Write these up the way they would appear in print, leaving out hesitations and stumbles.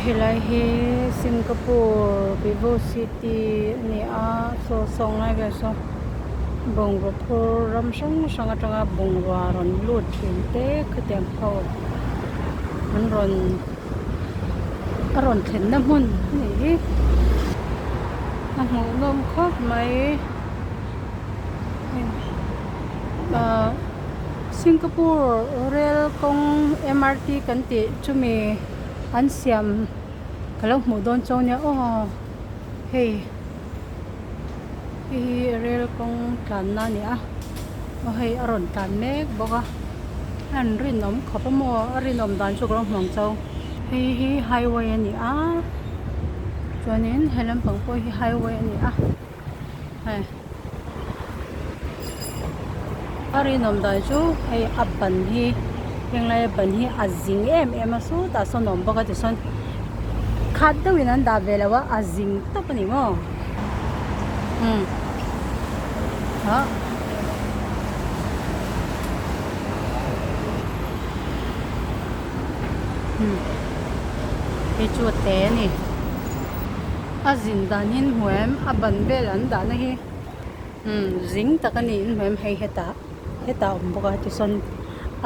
Helai hi Singapore Vivo City a ni a saw sawng lai vel saw bungraw phur ram hrang hrang atanga bungrua rawn lut thin te khatiang ho an rawn a rawn thlenna hmun a nih hi a hmuhnawm khawp mai ahh Singapore rail kawng M_R_T kan tih chumi an siam ka lo hmuh dawn chuang nia aw hei hei hi rail kawng tlanna a ni a aw hei a rawn tlan mek bawk a a an rinawm khawp a maw a rinawm dan chu ka lo hmu ang chau hei hi highway a ni a chuanin he lampang pawh hi highway a ni a hei a rinawm dan chu hei a ban hi henglai a ban hi a zing em em a sawtah sawn a awm bawk a tichuan khat deuhin an dah ve lo a a zing tawp a ni maw umm ah. Hei chu a te a ni a zin dan hi an hmu em a ban vel an dahna hi umm zing tak a ni an hmu em hei hetah hetah a awm bawk a tichuan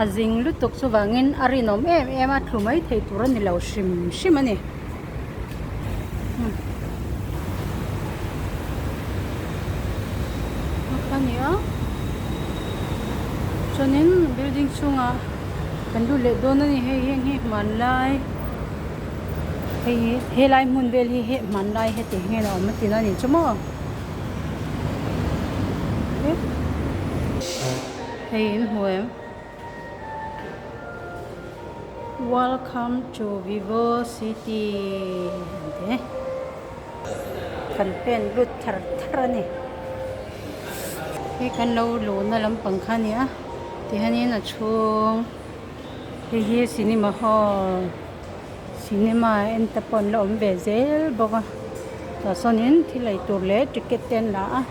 a zing lutuk chuvangin a rinawm em em a tlu mai thei tur a ni lo hrim hrim a ni. A ni a chuanin building chhungah kan lut leh dawn a ni hei heng hi hmanlai hei hi helai hmun vel hi heh hmanlai heti hian a awm a tina a ni chu maw hei in hmu em. Welcome to Vivo City an ti kan pen lut thar thar a ni hei kan lo luhna lampang kha a ni a tihianin a chhung hei hi cinema hall cinema en te pawh an la awm ve zel bawk a tah sawnin thil ei tur leh ticket te an la a.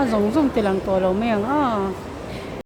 A zawng zawng ti lang tawh lo mai ang a.